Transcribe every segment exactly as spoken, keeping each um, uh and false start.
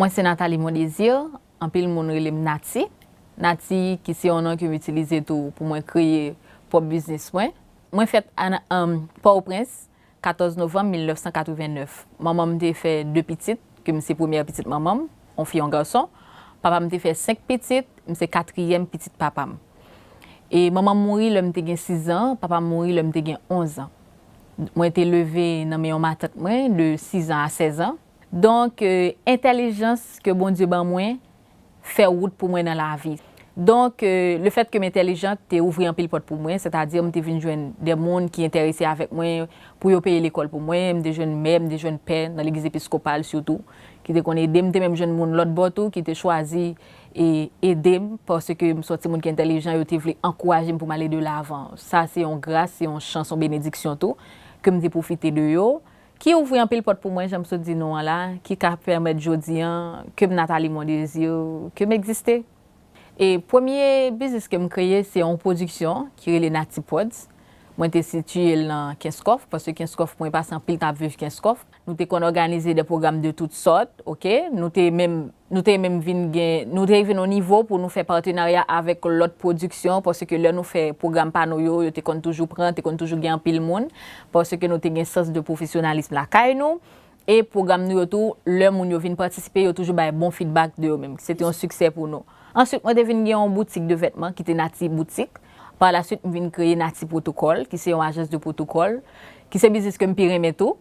Mwen se Nathalie Mondésir, anpil moun rele m Nati. Nati ki se yon non ke m itilize tou pou mwen kreye pwòp biznis mwen. Mwen fèt an, an Pòtoprens, katòz novanm mil nèf san katreven nèf. Manman m te fè de pitit, ke m se premyè pitit manman m, yon fi, yon gason. Papa m te fè senk pitit, m se katriyèm pitit papa m. E manman m mouri lè m te gen sis an, papa m mouri lè m te gen onz an. Mwen te leve nan men yon matant mwen de sis an a sèz an. Donk, euh, entèlijans ke Bondye ban mwen fè wout pou mwen nan lavi. Donk, euh, le fèt ke m entèlijan te ouvri anpil pòt pou mwen, sètadi m te vin jwenn de moun ki enterese avèk mwen pou yo peye lekòl pou mwen. M te jwenn mè, m te jwenn pè nan legliz episkopal sitou, ki te konn ede m. M te menm jwenn moun lòt bò tou ki te chwazi e ede m, paske m se yon timoun ki entèlijan, yo te vle ankouraje m pou m ale de lavan. Sa se yon gras, se yon chans, yon benediksyon tou, ke m te pwofite de yo, ki ouvri anpil pòt pou mwen, jan m sot di nou an la, ki ka pèmèt jodi an ke m Nathalie Mondésir, ke m egziste. E premye biznis ke m kreye, se yon pwodiksyon ki rele Nati Prodz. Mwen te sitiye l nan Kenskòf, paske Kenskòf, mwen pase anpil tan ap viv Kenskòf. Nou te konn òganize de pwogram de tout sòt, oke? Nou te menm, nou te menm vin gen, nou te rive nan nivo pou nou fè patenarya avèk lòt pwodiksyon, paske lè nou fè pwogram pa nou yo, yo te konn toujou pran, te konn toujou gen anpil moun, paske nou te gen sans de pwofesyonalis lakay nou. E pwogram nou yo tou, lè moun yo vin patisipe, yo toujou bay bon feedback de yo menm. Se te yon siksè pou nou. Answit, mwen te vin gen yon boutik de vètman ki te Nati Boutique. Par la suite, m vin kreye Nati Protocol, ki se yon ajans de pwotokòl, ki se biznis ke m pi renmen tou,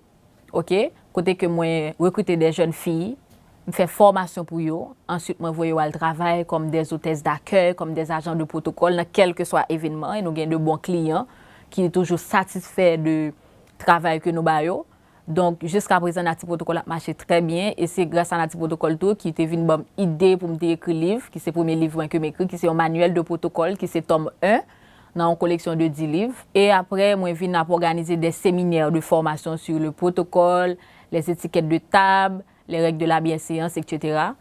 oke? Kote ke mwen rekrite de jèn fi, m fè fòmasyon pou yo. Answit, mwen voye yo al travay kòm des hôtesses d'accueil, kòm des agents de protocole nan kèlkeswa evènman. E nou gen de bon kliyan ki toujou satisfè de travay ke nou ba yo. Donk, jiska prezan, Nati Protocol ap mache trè byen, e se gras a Nati Protocol tou ki te vin ban m ide pou m te ekri liv, ki se premye liv mwen ke m ekri, ki se yon manyèl de pwotokòl, ki se tòm en nan yon koleksyon de dis liv. E apre, mwen vin ap òganize de seminè de fòmasyon sur le protocole, les étiquettes de table, les règles de la bienséance, et cetera.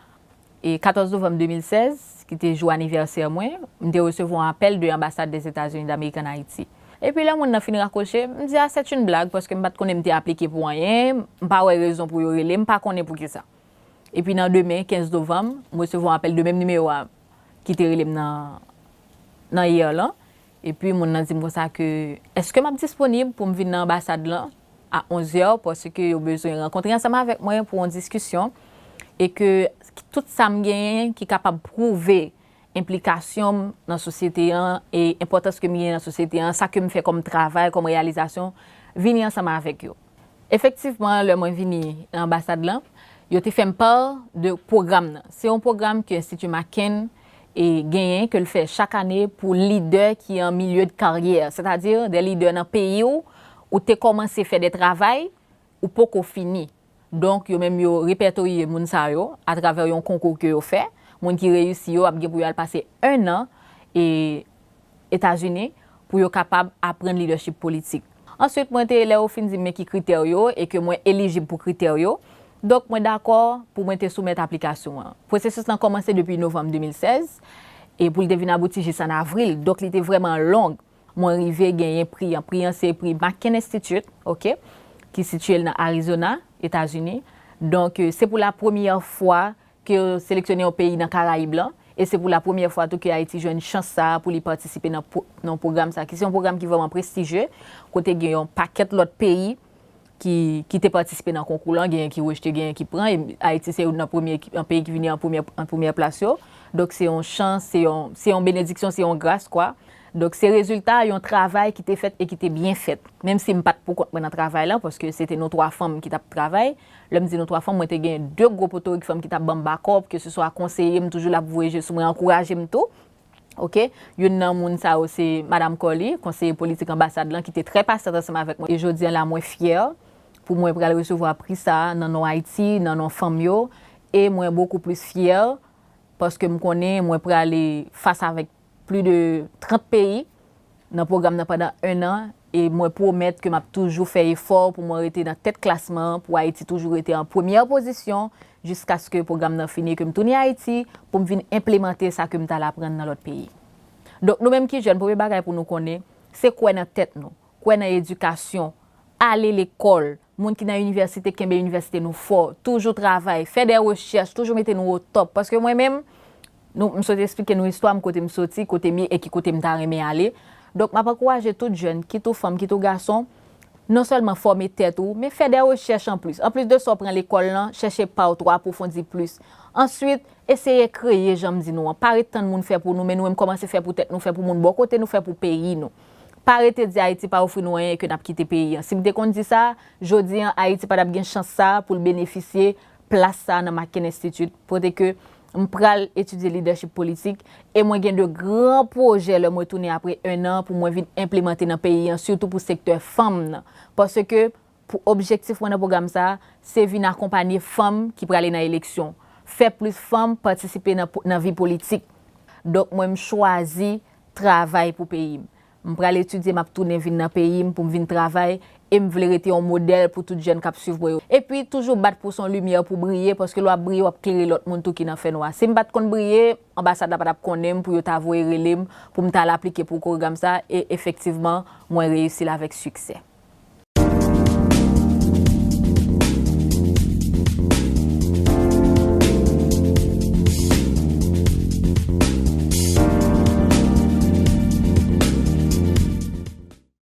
E katòz novanm de mil sèz, ki te jou anivèsè mwen, m te resevwa yon apèl de anbasad des États-Unis d'Amérique en Haïti. Epi lè moun nan fin rakwoche, m di, "Ah, c'est une blague," paske m pa t konnen m te aplike pou anyen, m pa wè rezon pou yo rele m, m pa konnen poukisa. Epi nan demen, kenz novanm, m resevwa yon apèl de menm nimewo a ki te rele m nan, nan yè lan. Epi moun nan di m konsa ke, èske m ap disponib pou m vin nan anbasad lan a onz è, paske yo bezwen rankontre ansanm avèk mwen pou yon diskisyon, e ke tout sa m genyen ki kapab pwouve enplikasyon m nan sosyete an e enpòtans ke m genyen nan sosyete an, sa ke m fè kòm travay, kòm reyalizasyon, vini ansanm avèk yo. Efektivman, lè mwen vini nan anbasad lan, yo te fè m pa de pwogram nan. Se yon pwogram ke Enstiti McCain e genyen, ke l fè chak ane pou lidè ki an milye de karyè, sètadi de lidè nan peyi w, ou te kòmanse fè de travay, ou poko fini. Donk, yo menm yo repètorye moun sa yo atravè yon konkou ke yo fè. Moun ki reyisi yo ap gen pou yo al pase en an e Etazini pou yo kapab aprann lidèchip politik. Answit, mwen te, lè yo fin di m men ki kritè yo e ke mwen elijib pou kritè yo, donk mwen dakò pou mwen te soumèt aplikasyon an. Pwosesis lan kòmanse depi novanm de mil sèz e pou l te vin abouti jis an avril. Donk, li te vrèman long. Mwen rive genyen pri an. Pri an se pri McCain Institute, oke, ki sitiye l nan Arizona, Etazini. Donk, euh, se pou la premyè fwa ke yo seleksyone yon peyi nan Karayib lan. E se pou la premyè fwa tou ke Ayiti jwenn chans sa a pou li patisipe nan pwo-, nan pwogram sa a, ki se yon pwogram ki vrèman prestijye, kote gen yon pakèt lòt peyi ki, ki te patisipe nan konkou lan, genyen ki rejte, genyen ki pran. E Ayiti se youn nan premye ki, an peyi ki vini an premyè, an premyè plas yo. Donk, se yon chans, se yon, se yon benediksyon, se yon gras, kwa. Donk, se rezilta yon travay ki te fèt e ki te byen fèt. Menm si m pa t pou kont mwen nan travay lan, paske se te nou twa fanm ki t ap travay. Lè m di nou twa fanm, mwen te gen de gwo potorik fanm ki t ap ban m bakòp, ke se swa konseye m, toujou l ap voye je sou mwen, ankouraje m tou. Oke? Youn nan moun sa yo se Madam Corly, konseye politik anbasad lan, ki te trè pasyant ansanm avèk mwen. E jodi a la, mwen fyè pou mwen pral resevwa pri sa a nan non Ayiti, nan non fanm yo. E mwen bokou plis fyè paske m konnen mwen prale fas avèk plis de trant peyi nan pwogram nan pandan en an, e mwen pwomèt ke m ap toujou fè efò pou mwen rete nan tèt klasman an, pou Ayiti toujou rete an premyè pozisyon, jiskaske pwogram nan fini, ke m tounen Ayiti, pou m vin enplemante sa ke m t al aprann nan lòt peyi. Donk, nou menm ki jèn, premye bagay pou nou konnen, se kwè nan tèt nou, kwè nan edikasyon, ale lekòl, Moun ki nan inivèsite, kenbe inivèsite nou fò. Toujou travay, fè de rechèch, toujou mete nou o top. Paske mwen menm, nou, m sot eksplike nou istwa m, kote m soti, kote m ye e ki kote m ta renmen ale. Donk, m ap ankouraje tout jèn, kit ou fanm, kit ou gason, non sèlman fòme tèt ou, men fè de rechèch anplis. Anplis de sa w pran lekòl lan, chèche pa w tou, apwofondi plis. Answit, eseye kreye, jan m di nou an. Pa ret tann moun fè pou nou, men nou menm kòmanse fè pou tèt nou, fè pou moun bò kote nou, fè pou peyi nou. Pa rete di Ayiti pa ofri nou anyen e ke n ap kite peyi an. Si m te konn di sa, jodi an Ayiti pa t ap gen chans sa pou l benefisye plas sa nan McCain Institute, kote ke m pral etidye lidèchip politik e mwen gen de gran pwojè lè mwen tounen apre en an pou mwen vin enplimante nan peyi an, sitou pou sektè fanm nan. Paske pou objektif mwen nan pwogram sa, se vin akonpanye fanm ki prale nan eleksyon, fè plis fanm patisipe nan, nan vi politik. Donk, mwen, m chwazi travay pou peyi m. M pral etidye, m ap tounen vin nan peyi m pou m vin travay e m vle rete yon modèl pou tout jèn k ap swiv mwen yo. Epi, toujou bat pou se yon limyè pou briye, paske lè w ap briye, w ap klere lòt moun tou ki nan fènwa. Si m pa t konn briye, anbasad la pa t ap konnen m pou yo ta voye rele m pou m ta al aplike pou pwogram sa, e efektivman, mwen reyisi l avèk siksè.